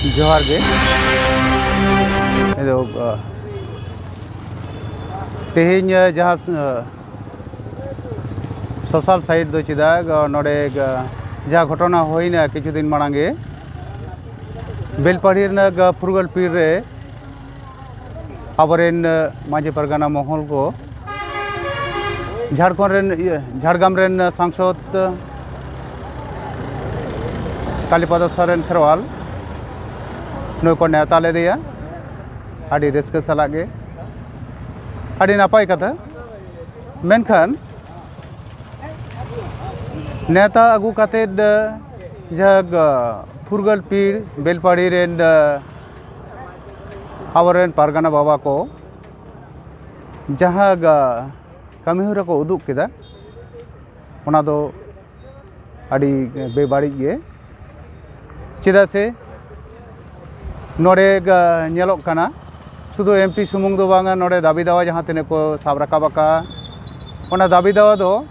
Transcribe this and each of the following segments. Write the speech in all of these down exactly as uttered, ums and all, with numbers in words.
ᱡᱚᱦᱟᱨ ᱜᱮ᱾ ᱟᱫᱚ, ᱟ, ᱛᱮᱦᱮᱧ, ᱟ, ᱡᱟᱦᱟᱸ, ᱟ, ᱥᱳᱥᱟᱞ ᱥᱟᱭᱤᱴ ᱫᱚ ᱪᱮᱫᱟᱜ, ᱟ, ᱱᱚᱰᱮ, ᱟ, ᱡᱟᱦᱟᱸ ᱜᱷᱚᱴᱚᱱᱟ ᱦᱩᱭᱱᱟ ᱠᱤᱪᱷᱩ ᱫᱤᱱ ᱢᱟᱲᱟᱝ ᱜᱮ, ᱵᱮᱞᱯᱟᱦᱟᱲᱤ ᱨᱮᱱᱟᱜ, ᱟ, ᱯᱷᱩᱨᱜᱟᱹᱞ ᱯᱤᱲ ᱨᱮ ᱟᱵᱚᱨᱮᱱ, ᱟ, ᱢᱟᱹᱡᱷᱤ ᱯᱟᱨᱜᱟᱱᱟ ᱢᱚᱦᱚᱞ ᱠᱚ ᱡᱷᱟᱲᱠᱷᱚᱸᱰ ᱨᱮᱱ, ᱤᱭᱟᱹ, ᱡᱷᱟᱲᱜᱨᱟᱢ ᱨᱮᱱ ᱥᱟᱝᱥᱚᱫᱽ ᱠᱟᱞᱤᱯᱚᱫᱚ ᱥᱚᱨᱮᱱ ᱠᱷᱮᱨᱣᱟᱞ ᱱᱩᱭ ᱠᱚ ᱱᱮᱣᱛᱟ ᱞᱮᱫᱮᱭᱟ᱾ ᱟᱹᱰᱤ ᱨᱟᱹᱥᱠᱟᱹ ᱥᱟᱞᱟᱜ ᱜᱮ, ᱟᱹᱰᱤ ᱱᱟᱯᱟᱭ ᱠᱟᱛᱷᱟ᱾ ᱢᱮᱱᱠᱷᱟᱱ ᱱᱮᱣᱛᱟ ᱟᱹᱜᱩ ᱠᱟᱛᱮᱫ, ᱡᱟᱦᱟᱸ ᱯᱷᱩᱨᱜᱟᱹᱞ ᱯᱤᱲ ᱵᱮᱞᱯᱟᱦᱟᱲᱤ ᱨᱮᱱ ᱟᱵᱚᱨᱮᱱ ᱯᱟᱨᱜᱟᱱᱟ ᱵᱟᱵᱟ ᱠᱚ ᱡᱟᱦᱟᱸ ᱜᱟ-, ᱠᱟᱹᱢᱤᱦᱚᱨᱟ ᱠᱚ ᱩᱫᱩᱜ ᱠᱮᱫᱟ, ᱚᱱᱟ ᱫᱚ ᱟᱹᱰᱤ ᱵᱮᱵᱟᱹᱲᱤᱡ ᱜᱮ᱾ ᱪᱮᱫᱟᱜ ᱥᱮ ᱱᱚᱰᱮ ᱜᱟ-, ᱧᱮᱞᱚᱜ ᱠᱟᱱᱟ, ᱥᱩᱫᱷᱩ ᱮᱢᱯᱤ ᱥᱩᱢᱩᱝ ᱫᱚ ᱵᱟᱝᱟ, ᱱᱚᱰᱮ ᱫᱟᱹᱵᱤ ᱫᱟᱣᱟ ᱡᱟᱦᱟᱸ ᱛᱤᱱᱟᱹᱜ ᱠᱚ ᱥᱟᱵ ᱨᱟᱠᱟᱵ ᱟᱠᱟᱫᱼᱟ, ᱚᱱᱟ ᱫᱟᱹᱵᱤ ᱫᱟᱣᱟ ᱫᱚ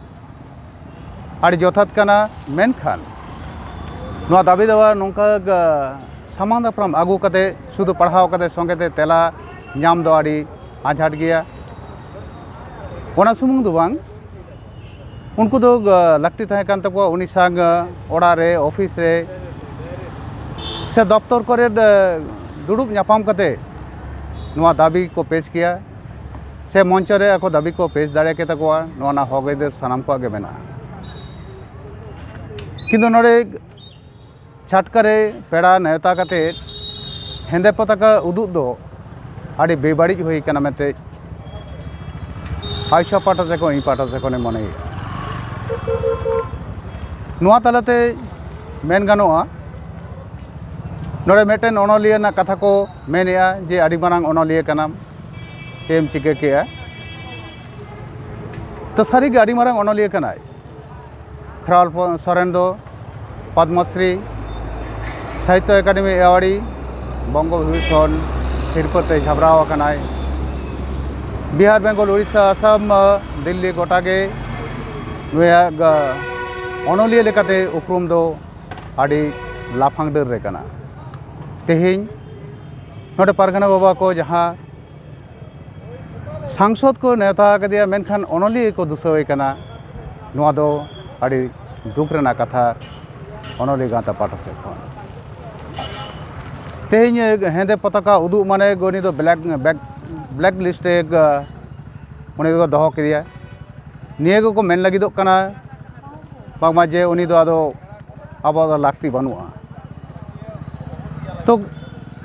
ᱟᱹᱰᱤ ᱡᱚᱛᱷᱟᱛ ᱠᱟᱱᱟ, ᱢᱮᱱᱠᱷᱟᱱ ᱱᱚᱣᱟ ᱫᱟᱹᱵᱤ ᱫᱟᱣᱟ ᱱᱚᱝᱠᱟ ᱜᱟ-, ᱥᱟᱢᱟᱝ ᱫᱟᱯᱨᱟᱢ ᱟᱹᱜᱩ ᱠᱟᱛᱮ, ᱥᱩᱫᱷᱩ ᱯᱟᱲᱦᱟᱣ ᱠᱟᱛᱮ ᱥᱚᱸᱜᱮ ᱛᱮ ᱛᱮᱞᱟ ᱧᱟᱢ ᱫᱚ ᱟᱹᱰᱤ ᱟᱸᱡᱷᱟᱴ ᱜᱮᱭᱟ᱾ ᱚᱱᱟ ᱥᱩᱢᱩᱝ ᱫᱚ ᱵᱟᱝ, ᱩᱱᱠᱩ ᱫᱚ, ᱜᱟ-, ᱞᱟᱹᱠᱛᱤ ᱛᱟᱦᱮᱸ ᱠᱟᱱ ᱛᱟᱠᱚᱣᱟ ᱩᱱᱤ ᱥᱟᱶ, ᱜᱟ-, ᱚᱲᱟᱜ ᱨᱮ, ᱚᱯᱷᱤᱥ ᱨᱮ ᱥᱮ ᱫᱚᱯᱛᱚᱨ ᱠᱚᱨᱮ, ᱜᱟ-, ᱫᱩᱲᱩᱵ ᱧᱟᱯᱟᱢ ᱠᱟᱛᱮ ᱱᱚᱣᱟ ᱫᱟᱹᱵᱤ ᱠᱚ ᱯᱮᱥ ᱠᱮᱭᱟ᱾ ᱥᱮ ᱢᱚᱧᱪᱚ ᱨᱮ ᱟᱠᱚ ᱫᱟᱹᱵᱤ ᱠᱚ ᱯᱮᱥ ᱫᱟᱲᱮ ᱠᱮᱛᱟ ᱠᱚᱣᱟ, ᱱᱚᱣᱟ ᱨᱮᱱᱟᱜ ᱦᱚᱠ ᱟᱹᱭᱫᱟᱹᱨ ᱥᱟᱱᱟᱢ ᱠᱚᱣᱟᱜ ᱜᱮ ᱢᱮᱱᱟᱜᱼᱟ᱾ ᱠᱤᱱᱛᱩ ᱱᱚᱰᱮ ᱪᱷᱟᱴᱠᱟ ᱨᱮ ᱯᱮᱲᱟ ᱱᱮᱣᱛᱟ ᱠᱟᱛᱮ ᱦᱮᱸᱫᱮ ᱯᱚᱛᱟᱠᱟ ᱩᱫᱩᱜ ᱫᱚ ᱟᱹᱰᱤ ᱵᱮᱵᱟᱹᱲᱤᱡ ᱦᱩᱭ ᱠᱟᱱᱟ ᱢᱮᱱᱛᱮ ᱟᱭᱥᱟ ᱯᱟᱦᱴᱟ ᱥᱮᱫ ᱠᱷᱚᱱ, ᱤᱧ ᱯᱟᱦᱴᱟ ᱥᱮᱫ ᱠᱷᱚᱱᱮ ᱢᱚᱱᱮᱭᱮᱫᱼᱟ᱾ ᱱᱚᱣᱟ ᱛᱟᱞᱟᱛᱮ ᱢᱮᱱ ᱜᱟᱱᱚᱜᱼᱟ, ᱱᱚᱰᱮ ᱢᱤᱫᱴᱮᱱ ᱚᱱᱚᱞᱤᱭᱟᱹ ᱨᱮᱱᱟᱜ ᱠᱟᱛᱷᱟ ᱠᱚ ᱢᱮᱱᱮᱫᱼᱟ ᱡᱮ, "ᱟᱹᱰᱤ ᱢᱟᱨᱟᱝ ᱚᱱᱚᱞᱤᱭᱟᱹ ᱠᱟᱱᱟᱢ, ᱪᱮᱫ ᱮᱢ ᱪᱤᱠᱟᱹ ᱠᱮᱜᱼᱟ?" ᱛᱚ, ᱥᱟᱹᱨᱤᱜᱮ ᱟᱹᱰᱤ ᱢᱟᱨᱟᱝ ᱚᱱᱚᱞᱤᱭᱟᱹ ᱠᱟᱱᱟᱭ᱾ ᱠᱷᱮᱨᱣᱟᱞ ᱯᱚ-, ᱥᱚᱨᱮᱱ ᱫᱚ ᱯᱚᱫᱽᱢᱚᱥᱨᱤ, ᱥᱟᱦᱤᱛᱛᱚ ᱮᱠᱟᱰᱮᱢᱤ ᱮᱣᱟᱨᱰᱤ, ᱵᱚᱝᱜᱚ ᱵᱤᱵᱷᱩᱥᱚᱱ ᱥᱤᱨᱯᱟᱹ ᱛᱮ ᱡᱷᱟᱵᱽᱨᱟᱣ ᱟᱠᱟᱱᱟᱭ᱾ ᱵᱤᱦᱟᱨ, ᱵᱮᱝᱜᱚᱞ, ᱩᱲᱤᱥᱥᱟ, ᱟᱥᱟᱢ, ᱟ, ᱫᱤᱞᱞᱤ ᱜᱚᱴᱟ ᱜᱮ ᱱᱩᱭᱟᱜ, ᱟ, ᱚᱱᱚᱞᱤᱭᱟᱹ ᱞᱮᱠᱟᱛᱮ ᱩᱯᱨᱩᱢ ᱫᱚ ᱟᱹᱰᱤ ᱞᱟᱯᱷᱟᱝ ᱰᱟᱹᱨ ᱨᱮ ᱠᱟᱱᱟ᱾ ᱛᱮᱦᱮᱧ ᱱᱚᱰᱮ ᱯᱟᱨᱜᱟᱱᱟ ᱵᱟᱵᱟ ᱠᱚ ᱡᱟᱦᱟᱸ ᱥᱟᱝᱥᱚᱫ ᱠᱚ ᱱᱮᱣᱛᱟ ᱟᱠᱟᱫᱮᱭᱟ, ᱢᱮᱱᱠᱷᱟᱱ ᱚᱱᱚᱞᱤᱭᱟᱹ ᱠᱚ ᱫᱩᱥᱟᱹᱣᱮ ᱠᱟᱱᱟ, ᱱᱚᱣᱟ ᱫᱚ ᱟᱹᱰᱤ ᱫᱩᱠ ᱨᱮᱱᱟᱜ ᱠᱟᱛᱷᱟ ᱚᱱᱚᱞᱤᱭᱟᱹ ᱜᱟᱶᱛᱟ ᱯᱟᱦᱴᱟ ᱥᱮᱫ ᱠᱷᱚᱱ᱾ ᱛᱮᱦᱮᱧ ᱦᱮᱸᱫᱮ ᱯᱚᱛᱟᱠᱟ ᱩᱫᱩᱜ ᱢᱟᱱᱮ ᱩᱱᱤ ᱫᱚ black, black, black list ᱨᱮ ᱩᱱᱤ ᱫᱚᱠᱚ ᱫᱚᱦᱚ ᱠᱮᱫᱮᱭᱟ᱾ ᱱᱤᱭᱟᱹ ᱜᱮᱠᱚ ᱢᱮᱱ ᱞᱟᱹᱜᱤᱫᱚᱜ ᱠᱟᱱᱟ ᱵᱟᱝᱢᱟ ᱡᱮ ᱩᱱᱤ ᱫᱚ ᱟᱫᱚ ᱟᱵᱚᱣᱟᱜ ᱫᱚ ᱞᱟᱹᱠᱛᱤ ᱵᱟᱹᱱᱩᱜᱼᱟ᱾ ᱛᱚ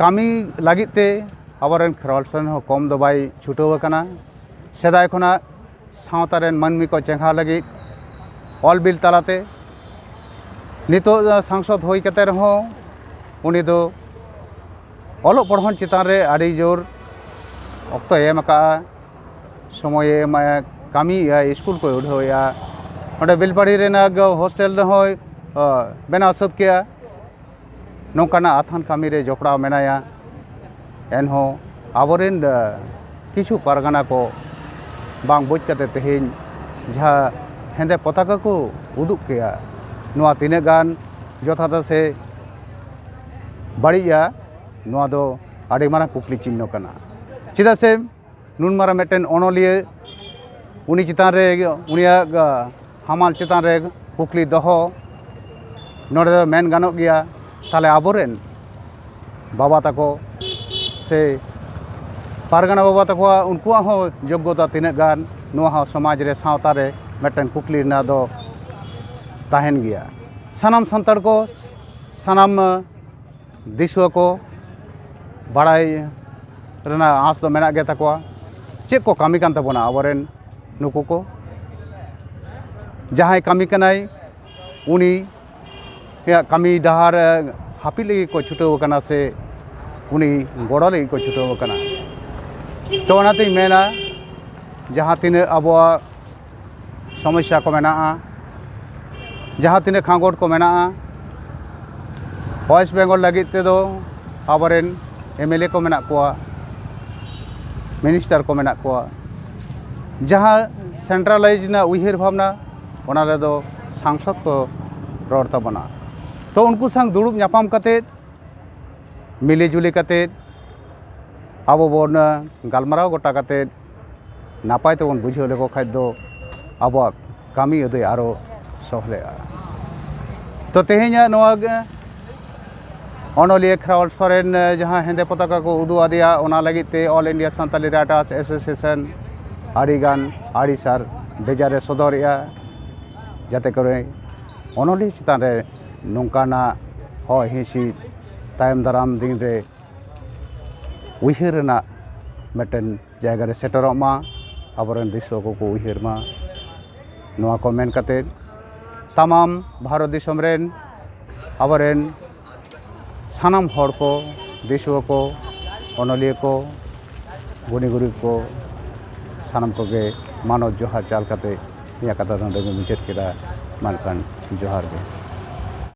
ᱠᱟᱹᱢᱤ ᱞᱟᱹᱜᱤᱫ ᱛᱮ ᱟᱵᱚᱨᱮᱱ ᱠᱷᱮᱨᱣᱟᱞ ᱥᱚᱨᱮᱱ ᱦᱚᱸ ᱠᱚᱢ ᱫᱚ ᱵᱟᱭ ᱪᱷᱩᱴᱟᱹᱣ ᱟᱠᱟᱱᱟ᱾ ᱥᱮᱫᱟᱭ ᱠᱷᱚᱱᱟᱜ ᱥᱟᱶᱛᱟ ᱨᱮᱱ ᱢᱟᱹᱱᱢᱤ ᱠᱚ ᱪᱮᱸᱜᱷᱟᱣ ᱞᱟᱹᱜᱤᱫ ᱚᱞ ᱵᱤᱞ ᱛᱟᱞᱟᱛᱮ ᱱᱤᱛᱚᱜ ᱥᱟᱝᱥᱚᱫ ᱦᱩᱭ ᱠᱟᱛᱮ ᱨᱮᱦᱚᱸ ᱩᱱᱤ ᱫᱚ ᱚᱞᱚᱜ ᱯᱚᱲᱦᱚᱱ ᱪᱮᱛᱟᱱ ᱨᱮ ᱟᱹᱰᱤ ᱡᱳᱨ ᱚᱠᱛᱚᱭ ᱮᱢ ᱟᱠᱟᱫᱼᱟ, ᱥᱚᱢᱚᱭᱮ ᱮᱢᱟᱭᱟ, ᱠᱟᱹᱢᱤᱭᱮᱫᱼᱟ, ᱥᱠᱩᱞ ᱠᱚᱭ ᱩᱰᱷᱟᱹᱣᱮᱫᱼᱟ, ᱚᱸᱰᱮ ᱵᱮᱞᱯᱟᱦᱟᱲᱤ ᱨᱮᱱᱟᱜ ᱦᱳᱥᱴᱮᱞ ᱨᱮᱦᱚᱸᱭ ᱵᱮᱱᱟᱣ ᱥᱟᱹᱛ ᱠᱮᱜᱼᱟ᱾ ᱱᱚᱝᱠᱟᱱᱟᱜ ᱟᱛᱷᱟᱱ ᱠᱟᱹᱢᱤ ᱨᱮ ᱡᱚᱯᱲᱟᱣ ᱢᱮᱱᱟᱭᱟ᱾ ᱮᱱᱦᱚᱸ ᱟᱵᱚᱨᱮᱱ ᱠᱤᱪᱷᱩ ᱯᱟᱨᱜᱟᱱᱟ ᱠᱚ ᱵᱟᱝ ᱵᱩᱡᱽ ᱠᱟᱛᱮ ᱛᱮᱦᱮᱧ ᱡᱟᱦᱟᱸ ᱦᱮᱸᱫᱮ ᱯᱚᱛᱟᱠᱟ ᱠᱚ ᱩᱫᱩᱜ ᱠᱮᱜᱼᱟ, ᱱᱚᱣᱟ ᱛᱤᱱᱟᱹᱜ ᱜᱟᱱ ᱡᱚᱛᱷᱟᱛᱟ ᱥᱮ ᱵᱟᱹᱲᱤᱡᱼᱟ, ᱱᱚᱣᱟ ᱫᱚ ᱟᱹᱰᱤ ᱢᱟᱨᱟᱝ ᱠᱩᱠᱞᱤ ᱪᱤᱱᱦᱚ ᱠᱟᱱᱟ᱾ ᱪᱮᱫᱟᱜ ᱥᱮ ᱱᱩᱱ ᱢᱟᱨᱟᱝ ᱢᱤᱫᱴᱮᱱ ᱚᱱᱚᱞᱤᱭᱟᱹ, ᱩᱱᱤ ᱪᱮᱛᱟᱱ ᱨᱮ, ᱩᱱᱤᱭᱟᱜ ᱦᱟᱢᱟᱞ ᱪᱮᱛᱟᱱ ᱨᱮ ᱠᱩᱠᱞᱤ ᱫᱚᱦᱚ ᱱᱚᱰᱮ ᱫᱚ ᱢᱮᱱ ᱜᱟᱱᱚᱜ ᱜᱮᱭᱟ᱾ ᱛᱟᱦᱚᱞᱮ ᱟᱵᱚᱨᱮᱱ ᱵᱟᱵᱟ ᱛᱟᱠᱚ ᱥᱮ ᱯᱟᱨᱜᱟᱱᱟ ᱵᱟᱵᱟ ᱛᱟᱠᱚᱣᱟᱜ, ᱩᱱᱠᱩᱣᱟᱜ ᱦᱚᱸ ᱡᱳᱜᱽᱜᱚᱛᱟ ᱛᱤᱱᱟᱹᱜ ᱜᱟᱱ, ᱱᱚᱣᱟ ᱦᱚᱸ ᱥᱚᱢᱟᱡᱽ ᱨᱮ, ᱥᱟᱶᱛᱟ ᱨᱮ ᱢᱤᱫᱴᱮᱱ ᱠᱩᱠᱞᱤ ᱨᱮᱱᱟᱜ ᱫᱚ ᱛᱟᱦᱮᱱ ᱜᱮᱭᱟ᱾ ᱥᱟᱱᱟᱢ ᱥᱟᱱᱛᱟᱲ ᱠᱚ, ᱥᱟᱱᱟᱢ ᱫᱤᱥᱩᱣᱟᱹ ᱠᱚ ᱵᱟᱲᱟᱭ ᱨᱮᱱᱟᱜ ᱟᱸᱥ ᱫᱚ ᱢᱮᱱᱟᱜ ᱜᱮ ᱛᱟᱠᱚᱣᱟ᱾ ᱪᱮᱫ ᱠᱚ ᱠᱟᱹᱢᱤ ᱠᱟᱱ ᱛᱟᱵᱚᱱᱟ ᱟᱵᱚᱨᱮᱱ ᱱᱩᱠᱩ ᱠᱚ? ᱡᱟᱦᱟᱸᱭ ᱠᱟᱹᱢᱤ ᱠᱟᱱᱟᱭ, ᱩᱱᱤᱭᱟᱜ ᱠᱟᱹᱢᱤ ᱰᱟᱦᱟᱨ ᱦᱟᱹᱯᱤᱫ ᱞᱟᱹᱜᱤᱫ ᱠᱚ ᱪᱷᱩᱴᱟᱹᱣ ᱟᱠᱟᱱᱟ ᱥᱮ ᱩᱱᱤ ᱜᱚᱲᱚ ᱞᱟᱹᱜᱤᱫ ᱠᱚ ᱪᱷᱩᱴᱟᱹᱣ ᱟᱠᱟᱱᱟ? ᱛᱚ, ᱚᱱᱟᱛᱤᱧ ᱢᱮᱱᱟ, ᱡᱟᱦᱟᱸ ᱛᱤᱱᱟᱹᱜ ᱟᱵᱚᱣᱟᱜ ᱥᱚᱢᱚᱥᱥᱟ ᱠᱚ ᱢᱮᱱᱟᱜᱼᱟ, ᱡᱟᱦᱟᱸ ᱛᱤᱱᱟᱹᱜ ᱠᱷᱟᱸᱜᱚᱴ ᱠᱚ ᱢᱮᱱᱟᱜᱼᱟ, ᱳᱭᱮᱥᱴ ᱵᱮᱝᱜᱚᱞ ᱞᱟᱹᱜᱤᱫ ᱛᱮᱫᱚ ᱟᱵᱚᱨᱮᱱ ᱮᱢ ᱮᱞ ᱮ ᱠᱚ ᱢᱮᱱᱟᱜ ᱠᱚᱣᱟ, ᱢᱤᱱᱤᱥᱴᱟᱨ ᱠᱚ ᱢᱮᱱᱟᱜ ᱠᱚᱣᱟ᱾ ᱡᱟᱦᱟᱸ ᱥᱮᱱᱴᱨᱟᱞᱟᱭᱤᱡᱽ ᱨᱮᱱᱟᱜ ᱩᱭᱦᱟᱹᱨ ᱵᱷᱟᱵᱽᱱᱟ, ᱚᱱᱟ ᱨᱮᱫᱚ ᱥᱟᱝᱥᱚᱫᱽ ᱠᱚ ᱨᱚᱲ ᱛᱟᱵᱚᱱᱟ᱾ ᱛᱚ, ᱩᱱᱠᱩ ᱥᱟᱶ ᱫᱩᱲᱩᱵ ᱧᱟᱯᱟᱢ ᱠᱟᱛᱮᱫ ᱢᱤᱞᱮ ᱡᱩᱞᱮ ᱠᱟᱛᱮᱫ ᱟᱵᱚ ᱵᱚᱱ ᱜᱟᱞᱢᱟᱨᱟᱣ ᱜᱚᱴᱟ ᱠᱟᱛᱮᱫ ᱱᱟᱯᱟᱭ ᱛᱮᱵᱚᱱ ᱵᱩᱡᱷᱟᱹᱣ ᱞᱮᱠᱚ ᱠᱷᱟᱡ ᱫᱚ ᱟᱵᱚᱣᱟᱜ ᱠᱟᱹᱢᱤ ᱟᱹᱫᱟᱹᱭ ᱟᱨᱚ ᱥᱚᱦᱞᱮᱜᱼᱟ᱾ ᱛᱚ ᱛᱮᱦᱮᱧᱟᱜ ᱱᱚᱣᱟ ᱜᱮ ᱚᱱᱚᱞᱤᱭᱟᱹ ᱠᱷᱮᱨᱣᱟᱞ ᱥᱚᱨᱮᱱ ᱡᱟᱦᱟᱸ ᱦᱮᱸᱫᱮ ᱯᱚᱛᱟᱠᱟ ᱠᱚ ᱩᱫᱩᱜ ᱟᱫᱮᱭᱟ, ᱚᱱᱟ ᱞᱟᱹᱜᱤᱫ ᱛᱮ All India Santali Writers Association ᱟᱹᱰᱤᱜᱟᱱ ᱟᱹᱲᱤᱥ ᱟᱨ ᱵᱮᱡᱟᱨᱮ ᱥᱚᱫᱚᱨᱮᱜᱼᱟ, ᱡᱟᱛᱮ ᱠᱚᱨᱮ ᱚᱱᱚᱞᱤᱭᱟᱹ ᱪᱮᱛᱟᱱ ᱨᱮ ᱱᱚᱝᱠᱟᱱᱟᱜ ᱦᱚᱭ ᱦᱤᱸᱥᱤᱫ ᱛᱟᱭᱚᱢ ᱫᱟᱨᱟᱢ ᱫᱤᱱ ᱨᱮ ᱩᱭᱦᱟᱹᱨ ᱨᱮᱱᱟᱜ ᱢᱤᱫᱴᱮᱱ ᱡᱟᱭᱜᱟ ᱨᱮ ᱥᱮᱴᱮᱨᱚᱜ ᱢᱟ, ᱟᱵᱚᱨᱮᱱ ᱫᱤᱥᱩᱣᱟᱹ ᱠᱚᱠᱚ ᱩᱭᱦᱟᱹᱨ ᱢᱟ᱾ ᱱᱚᱣᱟ ᱠᱚ ᱢᱮᱱ ᱠᱟᱛᱮᱫ ᱛᱟᱢᱟᱢ ᱵᱷᱟᱨᱚᱛ ᱫᱤᱥᱚᱢ ᱨᱮᱱ ᱟᱵᱚᱨᱮᱱ ᱥᱟᱱᱟᱢ ᱦᱚᱲ ᱠᱚ, ᱫᱤᱥᱩᱣᱟᱹ ᱠᱚ, ᱚᱱᱚᱞᱤᱭᱟᱹ ᱠᱚ, ᱜᱩᱱᱤ ᱜᱩᱨᱤᱵ ᱠᱚ, ᱥᱟᱱᱟᱢ ᱠᱚᱜᱮ ᱢᱟᱱᱚᱛ ᱡᱚᱦᱟᱨ ᱪᱟᱞ ᱠᱟᱛᱮ ᱱᱤᱭᱟᱹ ᱠᱟᱛᱷᱟ ᱫᱚ ᱱᱚᱰᱮ ᱜᱮ ᱢᱩᱪᱟᱹᱫ ᱠᱮᱫᱟ᱾ ᱢᱟ ᱮᱱᱠᱷᱟᱱ ᱡᱚᱦᱟᱨ ᱜᱮ᱾